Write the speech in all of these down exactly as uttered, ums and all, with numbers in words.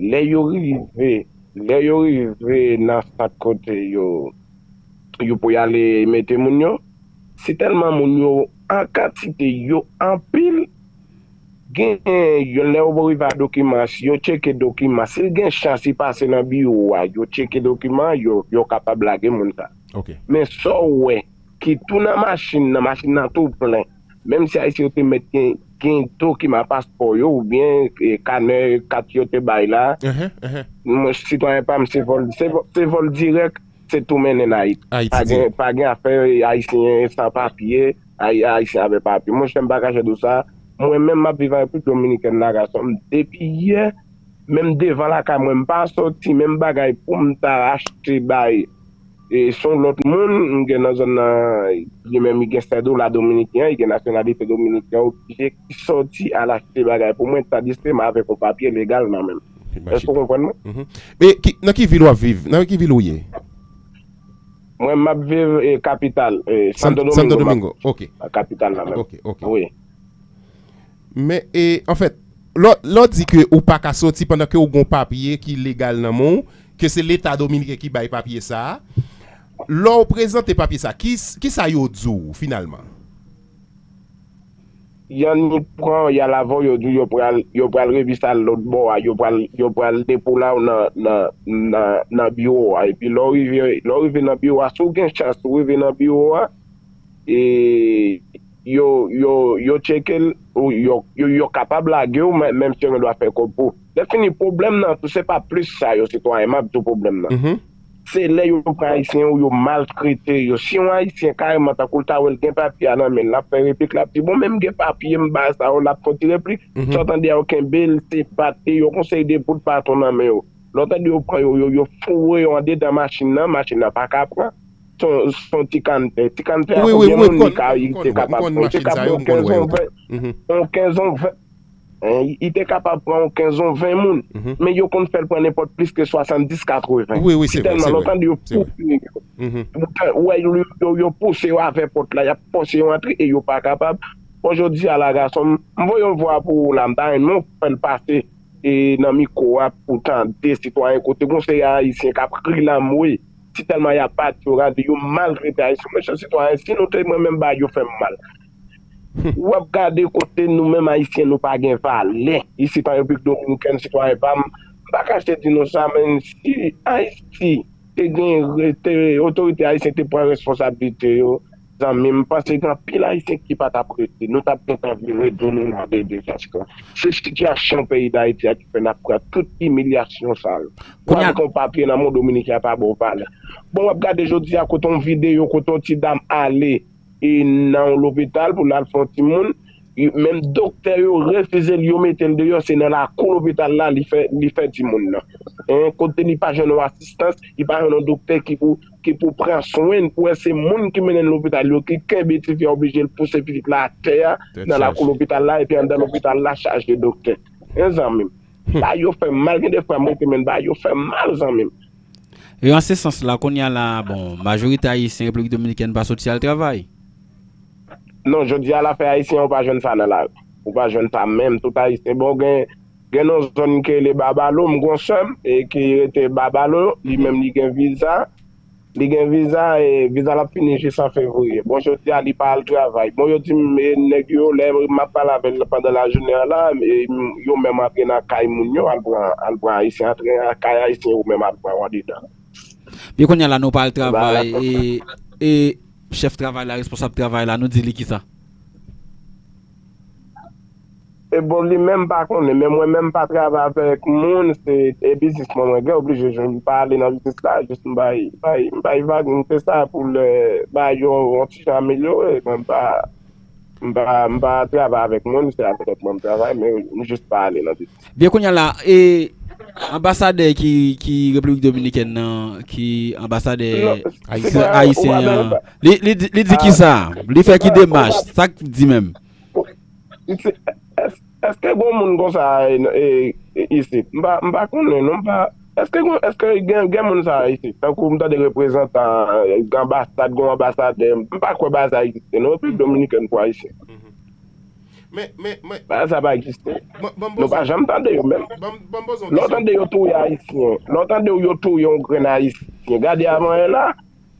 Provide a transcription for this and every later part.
lè yo rive, lè yo rive nan sant kote yo, yo pou y ale mete moun yo, si tèlman moun yo an kantite, yo anpil, gen yon lè yo rive a dokiman, si yo tcheke dokiman, si l gen chans li pase nan biwo a, yo tcheke dokiman, yo, yo kapab lage moun sa. Ok. Men sa w wè, ki tou nan machin nan, machin nan tou plen. Menm si Ayisyen yo te mèt gen, gen dokiman paspò yo oubyen e, kanè kat yo te bay la, Ehe, ehe. mwen sitwayen pa m se vòl, se vò- se vòl dirèk, se tou mennen n Ayiti. Ayiti Pa gen, dirèk. Pa gen afè Ayisyen san papye, Ay- Ayisyen avèk papye. Monchè, m pa kache di w sa, mwen menm m ap viv an Repiblik Dominikèn la, gason m, depi yè, menm devan lakay mwen, m pa soti, menm bagay pou m ta achte bay. E se yon lòt moun, m gen nan zòn nan, li menm li gen sèdo la dominiken, li gen nasyonalite dominiken, oblije ki soti al achte bagay pou mwen, tandis ke m avèk yon papye legal nan men m. Èske w konprann mwen? Mhm. E ki, nan ki vil w ap viv? Nan ki vil ou ye? Mwen, m ap viv e, kapital, e, Santo Domingo. Santo Domingo, ok. Kapital la menm. Ok, ok. Wi. Men, e, anfèt, lè w di ke ou pa ka soti pandan ke ou gon papye ki legal nan men w, ke se Leta Dominiken ki bay papye sa a, lè w prezante papye sa, ki, ki sa yo di w finalman? Yonn li pran, y al avè w, yo di w yo pral, yo pral revise al lòt bò a, yo pral, yo pral depo la w nan, nan, nan, nan biwo a. Epi lè w rive, lè w rive nan biwo a, si w gen chans, ou rive nan biwo a, e yo, yo, yo tcheke l, ou yo, yo, yo kapab lage w, men, menm si yo gen dwa fè kòb pou ou. Lè fini, pwoblèm nan tou, se pa plis sa yo, sitwayen, m ap di w pwoblèm nan. Se lè yo pran Ayisyen yo, yo maltrete yo. Si yon Ayisyen kareman tankou l ta wè l gen papye a nan men l, l ap fè replik, l ap di, bon, men m gen papye m ba sa yo, l ap fè yon ti replik. Sa w tande a yo kenbe l, se bat li, yo gon seri de bout baton nan men yo. Lè w tande yo pran yo, yo, yo foure yo andedan machin nan, machin nan pa ka pran. Se yon, se yon ti kannpè. Ti kannpè a, konbyen moun li ka, li te kapab pran? Li te kapab pran yon kenz, yon ven. Yon kenz, yon ven. Li te kapab pran yon kenz, yon ven moun. Men yo konn fè l pran nenpòt plis ke swasanndis, katreven. Sitèlman lè w tande yo pouse yo. Ou wè yo, yo, yo pouse yo avè pòt la, y ap fòse yo antre e yo pa kapab. Bon, jodi a la, gason m, m voye yon vwa pou ou la, m ta renmen w fè l pase e nan mikwo a pou tande sitwayen kote gon seri Ayisyen k ap kriye lanmwe. Sitèlman y ap bat yo, gade yo maltrete Ayisyen. Mesye sitwayen, si nou te mwen menm bagay yo fè m mal. W ap gade kote nou menm Ayisyen nou pa gen valè. Isit an Repiblik Dominikèn, sitwayen pa m, m pa kache di nou sa, men si Ayiti te gen, te, otorite ayisyen te pran responsablite yo, zanmi m, m panse gen anpil Ayisyen ki pa t ap rete. Nou t ap gentan vire do nou nan de dezas lan. Se sitiyasyon peyi Dayiti a ki fè n ap pran tout imilyasyon sa yo. Pou al gon papye nan men w, Dominiken an pa ba w valè. Bon, w ap gade jodi a kote yon videyo, kote yon ti dam ale e nan yon lopital pou l al fè yon timoun, menm doktè yo refize l, yo mete l deyò, se nan lakou lopital la li fè, li fè timoun nan. Kote li pa jwenn yon asistans, li pa jwenn yon doktè ki pou, ki pou pran swen l, pou wè se moun ki mennen l lopital yo ki kenbe tifi a, oblije l pouse pitit la atè a nan lakou lopital la, epi anndan lopital la chaje doktè. Mezanmi, bagay yo fè m mal, gen de fwa m rete, men bagay yo fè m mal, zanmi m. E an se sans la, kounye a la, bon, majorite Ayisyen Repiblik Dominikèn pa soti al travay. Non, jodi a la, fè Ayisyen, ou pa jwenn sa nan lari. Ou pa jwenn sa menm, tout Ayisyen. Bon, gen, gen yon zòn ki rele Babalo, m gon sè m e ki rete Babalo, li menm li gen viza. Li gen viza, e viza l ap fini jis an fevriye. Bon, jodi a, li pa al travay. Bon, yo di m, e nèg yo, lè m ap pale avè l pandan lajounen an la, e yo menm antre nan kay moun yo, al pran, al pran Ayisyen, antre nan kay Ayisyen, yo menm al pran yo andedan. Byen kounye a la, nou pa al travay, e, e chèf travay la, responsab travay la, nou di li kisa? E bon, li menm pa konnen, men mwen menm pa travay avèk moun, se e biznis mwen mwen gen, oblije jwenn pa ale nan biznis la, jis m bay, bay, m bay vag, m fè sa pou lè bagay yo yon ti jan amelyore, mwen m pa, m pa, m pa travay avèk moun, se avèk tèt mwen m travay, men m jis pa ale nan biznis. Byen kounye a la, e anbasadè ki, ki Repiblik Dominikèn nan, ki anbasadè ayisyen an, li, li, li di kisa? Li fè ki demach? Sa k di menm? Èske gon moun konsa isit? M pa, m pa konnen non, m pa. Èske gon, èske gen, gen moun sa isit? Tankou m tande reprezantan, anbasad, gon anbasadè, m pa kwè bagay sa egziste non, Repiblik Dominikèn pou Ayisyen. Men, men, men, Bagay sa pa egziste. Ban ban m Nou poze pa yon, janm tande yo menm. ban ban m poze yon Lè w kesyon. Tande yo touye Ayisyen, lè w tande yo touye yon grenn Ayisyen, gade avan yè la,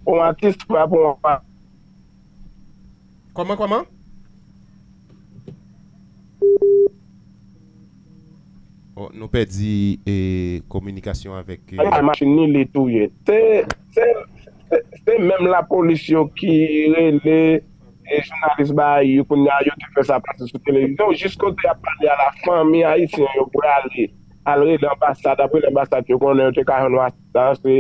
yon atis frape yon Kòman, kòman? Oh, nou pèdi eh, kominikasyon avèk. Eh, machin ni li touye. Se, se, se, se menm lapolis yo ki rele e jounalis ba yo kounye a yo te fè sa pase sou televizyon. Jis kote y ap pale a la, fanmi ayisyen yo prale al rele anbasad, ap rele anbasad yo konnen yo te ka jwenn w a sa, se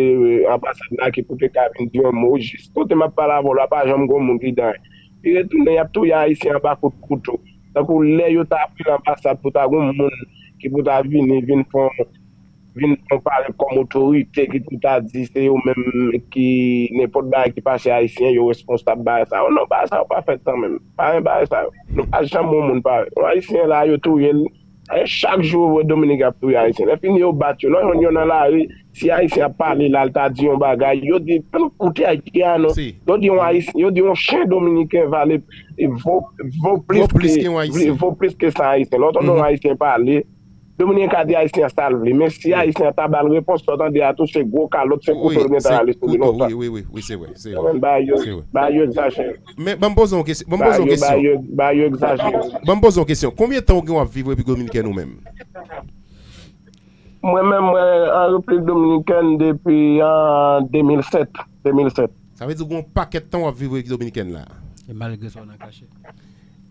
anbasad la ki pou te ka vin di yon mo. Jis kote m ap pale avè w la, pa janm gen moun ki gen. Li retounen, y ap touye ayisyen anba kout kouto. Tankou lè yo ta ap rele anbasad pou ta gen moun ki pou ta vini, vin fè yon vin konpare kòm otorite ki pou ta di se yo menm ki nenpòt bagay ki pase ayisyen yo responsab bagay sa yo. Non, bagay sa yo pa fèt kanmenm. Pa gen bagay sa yo. Nou pa janm wè moun parèy. Yon ayisyen la yo touye l. E chak jou ou wè Dominik ap touye ayisyen. Lè fini yo bat yo. Lè w jwenn yo nan lari, si ayisyen ap pale la, l ta di yon bagay, yo di, "Ou te ayisyen a non." Yo di yon ayisyen, yo di yon chen dominiken vale vo vo plis ke vo plis ke san ayisyen. Lè w tande yon ayisyen pale, Dominiken ka di ayisyen an sa l vle, men si ayisyen an ta ba l repons, sa w tande a tou se gwo kalòt, se kouto l gentan rale sou li lontan. Wi, wi, wi, se vre, se vre. Bagay yo, bagay yo egzajere. Men ban m poze yon kesyon, ban m poze yon kesyon. Bagay yo egzajere. Ban m poze yon kesyon. Konbyen tan ou gen w ap viv Repiblik Dominikèn ou menm? Mwen menm, mwen an Repiblik Dominikèn depi an de mil sèt, de mil sèt. Sa vle di ou gen yon pakèt tan w ap viv Repiblik Dominikèn la. E malgre sa w nan kache.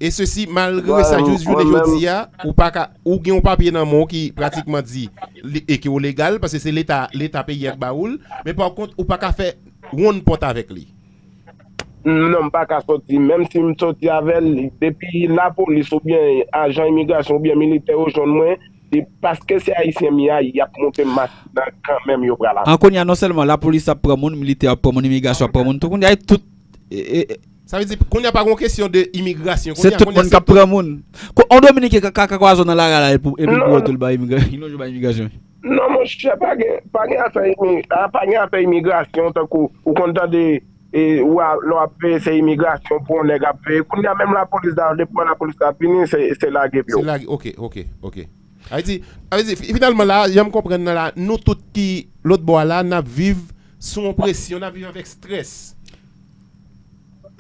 E sesi, malgre sa, jis jounen jodi a, ou pa ka, ou gen yon papye nan men w ki pratikman di li- e ke w legal, paske se leta leta peyi a k ba ou l, men pa kont, ou pa ka fè wonn pòt avèk li. Non, m pa ka soti. Menm si m soti avè l, depi lapolis oubyen ajan imigrasyon oubyen militè yo jwenn mwen, e paske se ayisyen m ye a, y ap monte m machin nan kanmenm, yo pral ap. An kounye a, non sèlman lapolis ap pran moun, militè ap pran moun, imigrasyon ap pran moun, tout kounye a tout. E, e, e, Sa vle di, kounye a pa gen kesyon de imigrasyon. Se tout moun k ap pran moun. Ko- On Dominiken ka ka ka kwaze w nan lari a la epi epi l pran w tou l bay imigra- li lonje w bay imigrasyon. Non, monchè, pa gen, pa gen afè imi- a, pa gen afè imigrasyon tankou ou konn tande e, ou a, lè w ap veye se imigrasyon pou yon nèg ap veye. Kounye a menm lapolis la, depi lapolis la vini, se, se lage pye w. Se lage, ok, ok, ok. Sa vle di, sa vle di, fi- finalman la, jan m konprann nan la, nou tout ki lòt bò a la, n ap viv sou yon presyon, n ap viv avèk strès.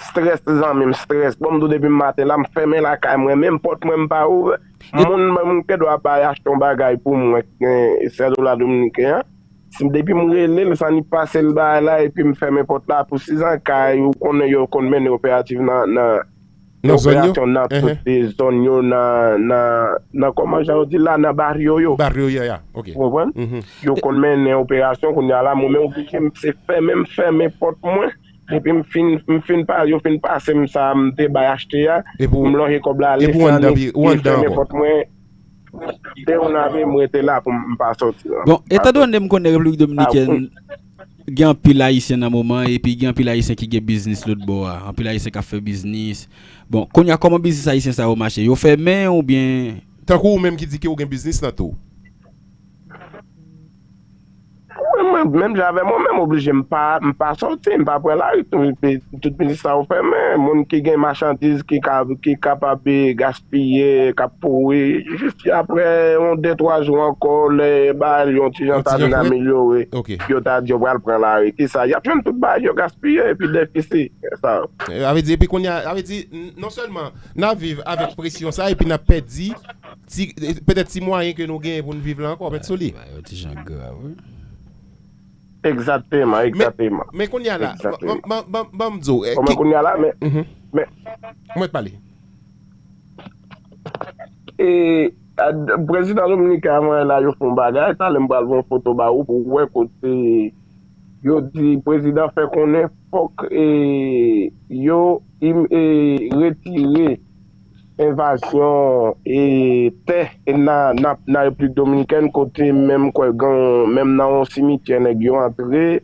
Strès, zanmi m, strès. Bon, m di w depi maten la, m fèmen lakay mwen, menm pòt mwen, m pa ouvè. Moun, m gen dwa bay achte yon bagay pou mwen, eh, sèl dola dominiken an. Si, depi m rele l, sa ni pase l bay la, epi m fèmen pòt la pou sizan kay, ou konnen yo konn mennen operatif nan, nan, Nan zòn yo? Operasyon nan tout de zòn yo, nan, nan, nan kòman jan yo di la, nan baryo yo. Baryo yo, ya, ok. Ou konprann? Yo konn mennen operasyon, kounye a la, mwen menm oblije m se fèmen, m fèmen pòt mwen. Depi m fin, m fin pa, yo fin pase m sa, m te bay achte a, m lonje kòb la ale, se anndan, m fèmen pòt mwen. De yon ave m rete la pou m pa soti la. Bon, etandone m konnen Repiblik Dominikèn gen anpil ayisyen nan moman, epi gen anpil ayisyen ki gen biznis lòt bò a, anpil ayisyen k ap fè biznis. Bon, kounye a, kòman biznis ayisyen sa yo mache? Yo fèmen oubyen? Tankou ou menm ki di ke ou gen biznis lan tou. Mwen, mwen, menm jan avè mwen, menm oblije m pa, m pa soti, m pa pran lari tou, epi tout biznis sa yo fèmen. Moun ki gen machandiz ki ka, ki kapab gaspiye, k ap pouri, jis apre yon de twa jou ankò, lè bagay yo yon ti jan ta vin amelyore, yo ta di yo pral pran lari. Kisa? Y ap jwenn tout bagay yo gaspiye, epi defisi. Sa. Sa vle di, epi kounye a, sa vle di, n- non sèlman n ap viv avèk presyon sa, epi n ap pèdi ti, petèt ti mwayen ke nou genyen pou n viv la ankò, mèt sou li. Bagay yo ti jan grav, wi. Egzakteman, egzakteman. Men kounye a la, ban- ban- ban- ban m di w, eh, Kòman ki- kounye a la, men, Mhm. men, Mwen t pale. e, a, prezidan dominiken avan la, yo fè yon bagay, talè m pral voye yon foto ba ou pou w wè kote yo di prezidan fè konnen fòk, e, yo im- e, retire envazyon, e, tè, e, nan, nan, nan Repiblik Dominikèn, kote menm kwè gen, menm nan yon simityè nèg yo antre,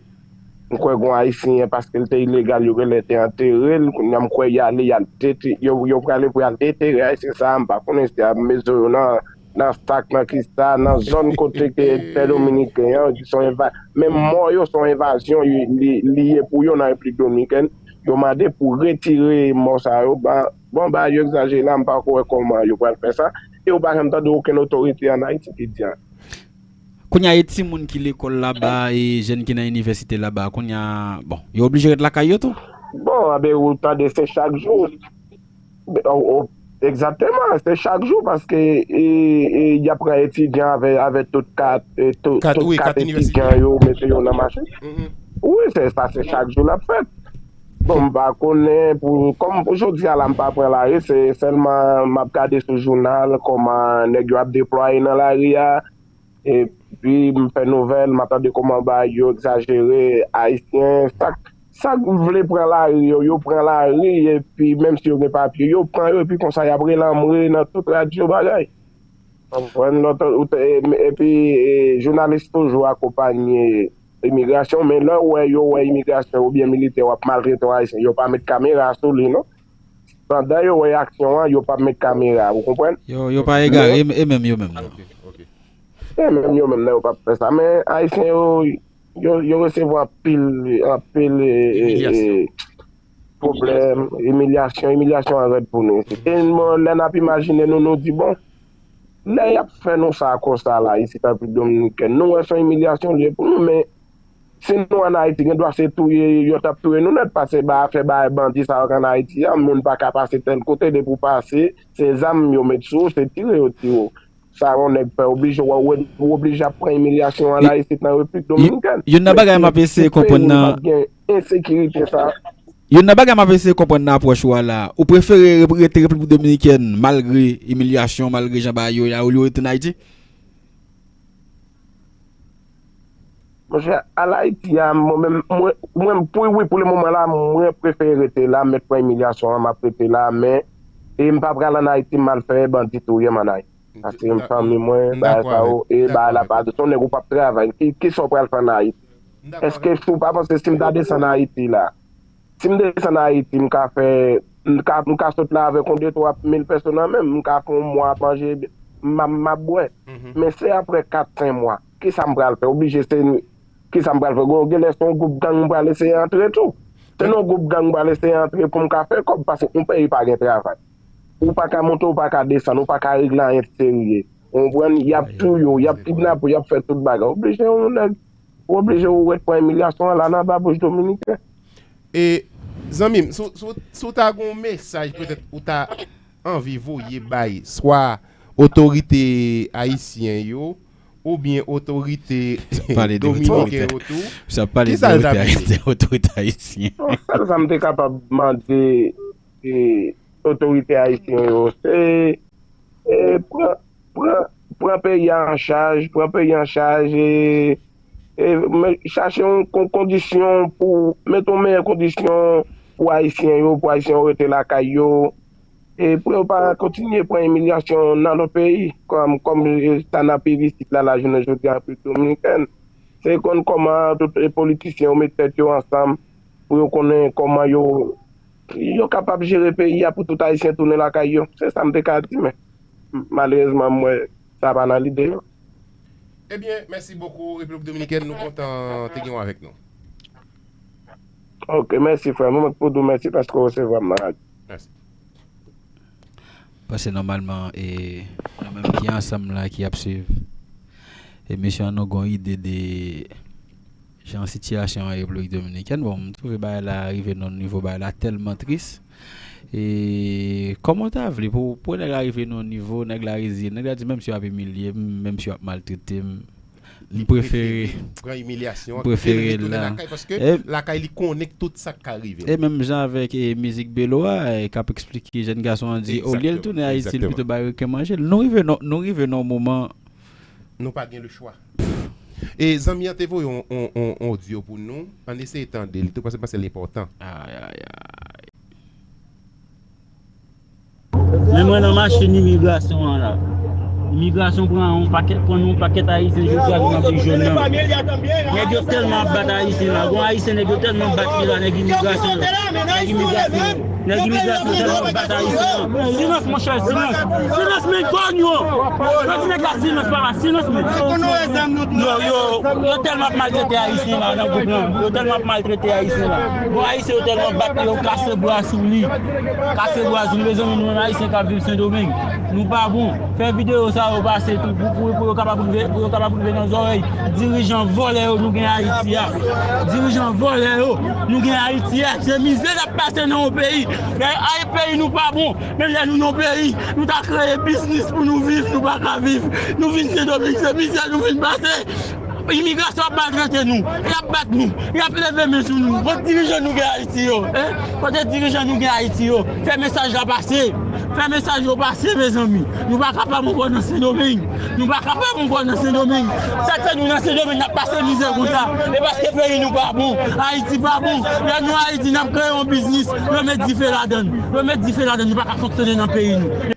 m kwè gen yon ayisyen, paske l te ilegal, yo genlè te antere l, kounye a m kwè y ale, y al dete- yo, yo prale pou y al detere ayisyen sa a, m pa konnen si y ap mezo yo nan, nan sak, nan kisa, nan zòn kote ke tè dominiken an, se yon enva- menm mò yo, se yon envazyon li, li, li ye pou yo nan Repiblik Dominikèn, yo mande pou retire mò sa yo, ba, Bon, bagay yo egzajere la, m pako wè kòman yo pral fè sa. E ou pa janm tande okenn otorite ann Ayiti ki di anyen. Kounye a, e timoun ki lekòl laba, e jèn ki nan inivèsite laba, kounye a, bon, yo oblije ret lakay yo tou. Bon, anben, ou tande se chak jou. O, o, egzakteman, se chak jou, paske e, e, y ap pran etidyan avè, avè tout kat, e, tout, kat, tout wi, kat kat etidyan inivèsitè yo, mete yo nan machin. Mhm. Wi, se sa, se chak jou l ap fèt. Bon, m pa konnen pou, kòm pou jodi a la, m pa pran lari, se sèlman m ap gade sou jounal kòman nèg yo ap deplwaye nan lari a, epi m fè nouvèl, m ap tande kòman bagay yo egzajere, Ayisyen, sa k, sa k vle pran lari yo, yo pran lari, epi menm si yo gen papye, yo pran yo, epi konsa y ap rele anmwe nan tout radyo bagay. Konprann? Lòt, ou te, e, epi, e, jounalis toujou akonpanye imigrasyon, men lè w wè yo wè imigrasyon oubyen militè yo ap maltrete yon Ayisyen, yo pa met kamera sou li, non. Pandan yo wè aksyon an, yo p ap met kamera, ou konprann? Yo, yo pa egare, e, e menm yo menm, non. Ok, ok. E menm yo menm, non, yo p ap fè sa. Men Ayisyen yo, yo, yo resevwa anpil, anpil, e, e, e, pwoblèm, imilyasyon, imilyasyon an rèd pou nou. E bon, lè n ap imajine nou, nou di, bon, lè y ap fè nou sa konsa la, isit an Repiblik Dominikèn, nou wè se yon imilyasyon l ye pou nou, men si nou ann Ayiti, gen dwa se touye yo t ap touye nou nèt, pase ba, fè bagay bandi sa yo k ann Ayiti a, moun pa ka pase tèl kote, depi w pase, se zam yo met sou ou, se tire yo tire w. Sa yon nèg fè oblije, w, w, ou oblije ap pran imilyasyon an la isit nan Repiblik Dominikèn. Youn nan bagay m ap eseye konprann nan, gen ensekirite sa. Youn nan bagay m ap eseye konprann nan apwòch ou a la, ou prefere rep-, rete Repiblik Dominikèn malgre imilyasyon, malgre jan bagay yo ye a, olye w rete nan Ayiti? Monchè, al Ayiti a, mwen menm, mwen, mwen, pou, wi, pou le moman la, mwen prefere rete la, m mèt pran imilyasyon an, m ap rete la, men, e m pa pral ann Ayiti, m al fè bandi touye m ann Ayiti. Paske m fanmi mwen, bagay sa yo, e bagay la pa dous. Yon nèg ou p ap travay, ki, kisa w pral fè ann Ayiti? Èske si w pa panse si m ta desann Ayiti la, si m desann Ayiti, m ka fè, m ka, m ka sot la avèk yon de twa mil pèso nan men m, m ka fè yon mwa ap manje, m ap, m ap bwè. Men se apre kat, senk mwa, kisa m pral fè? Oblije se, kisa m pral fè? Gen, genlè se yon gwoup gang m pral eseye antre tou. Se nan yon gwoup gang m pral eseye antre pou m ka fè kòb, paske yon peyi pa gen travay. Ou pa ka monte, ou pa ka desann, ou pa ka regle anyen serye. Ou konprann? Y ap touye w, y ap kidnape w, y ap fè tout bagay. Oblije yon nèg, ou oblije ou ret pran imilyasyon an la nan babouch dominiken. E, zanmi m, si w, si w, si w ta gen yon mesaj petèt ou ta anvi voye bay swa otorite ayisyen yo, oubyen otorite dominiken yo tou, kisa l t ap ye? Otorite ayisyen. Bon, sèl sa m te kapab mande, e, otorite ayisyen yo, se, e, pran, pran, pran peyi a an chaj, pran peyi a an chaj, e, e, men, chache yon kon-, kondisyon pou, mete yon meyè kondisyon pou ayisyen yo, pou ayisyen yo rete lakay yo, e pou yo pa kontinye pran imilyasyon nan lòt peyi, kòm, kòm, e, sa n ap viv isit la, la jounen jodi a, Repiblik Dominikèn. Se konn kòman tout, e, politisyen yo met tèt yo ansanm pou yo konnen kòman yo, yo kapab jere peyi a pou tout ayisyen tounen lakay yo. Se sa m te ka di, men malerezman, m wè sa pa nan lide yo. Ebyen, mèsi bokou, Repiblik Dominikèn, nou kontan te gen w avèk nou. Ok, mèsi, frè m. Mwen pou di w mèsi paske w resevwa m nan radyo. Mèsi. Paske nòmalman, e, nou menm ki ansanm la, ki ap swiv emisyon an, nou gon ide de jan sitiyasyon an Repiblik Dominikèn. Bon, m twouve bagay la rive nan yon nivo, bagay la tèlman tris. E kòman w ta vle pou, pou nèg la rive nan yon nivo, nèg la reziye, nèg la di, menm si yo ap imilye m, menm si yo ap maltrete m, m prefere pran imilyasyon an, kite l retounen lakay, paske lakay li konnen tout sa k ka rive l. E menm jan avèk, e, mizik Belo a, e, k ap eksplike jèn gason an di, olye l tounen Ayiti, l pito bay reken manje l. Nou rive nan, nou rive nan yon moman. Nou pa gen lechwa. E zanmi an te voye yon, yon, yon, yon odyo pou nou. Ann eseye tande li tou, paske, paske l enpòtan. Ay, ay, ay. Men mwen nan machin imigrasyon an la. Imigrasyon pran yon pakèt, pran yon pakèt Ayisyen jodi a vin anprijone. Nèg yo tèlman ap bat Ayisyen la. Gon Ayisyen nèg yo tèlman bat li la, nèg imigrasyon yo. Nèg imigrasyon yo. Nèg imigrasyon tèlman bat Ayisyen an. Silans, monchè, silans. Silans, men, kòn yo. Yo di nèg la silans, papa, silans, men. Yo, yo, yo tèlman ap maltrete Ayisyen la nan gwoup lan. Yo tèlman ap maltrete Ayisyen la. Bon, Ayisyen yo tèlman bat yo, kase bra sou li. Kase bra sou li, mezanmi, nou menm Ayisyen k ap viv Sendomeng. Nou pa bon. Fè videyo sa yo pase tou pou, pou, pou yo kapab rive, pou yo kapab rive nan zòrèy dirijan vòlè yo nou gen Ayiti a. Dirijan vòlè yo nou gen Ayiti a. Se mizè n ap pase nan yon peyi. Lè ay peyi nou pa bon, men lè nou nan peyi, nou ta kreye biznis pou nou viv, nou pa ka viv. Nou vin Sendomeng, se mizè nou vin pase. Imigrasyon ap maltrete nou, y ap bat nou, y ap leve men sou nou. Kote dirijan nou gen Ayiti yo? Hein? Kote dirijan nou gen Ayiti yo? Fè mesaj la pase. Fè mesaj yo pase, mezanmi. Nou pa kapab ankò nan Sendomeng. Nou pa kapab ankò nan Sendomeng. Sa k fè nou nan Sendomeng, n ap pase mizè konsa? E paske peyi nou pa bon. Ayiti pa bon. Lè nou Ayiti, n ap kreye yon biznis. Yo met dife ladan l. Yo met dife ladan l. Nou pa ka fonksyone nan peyi nou.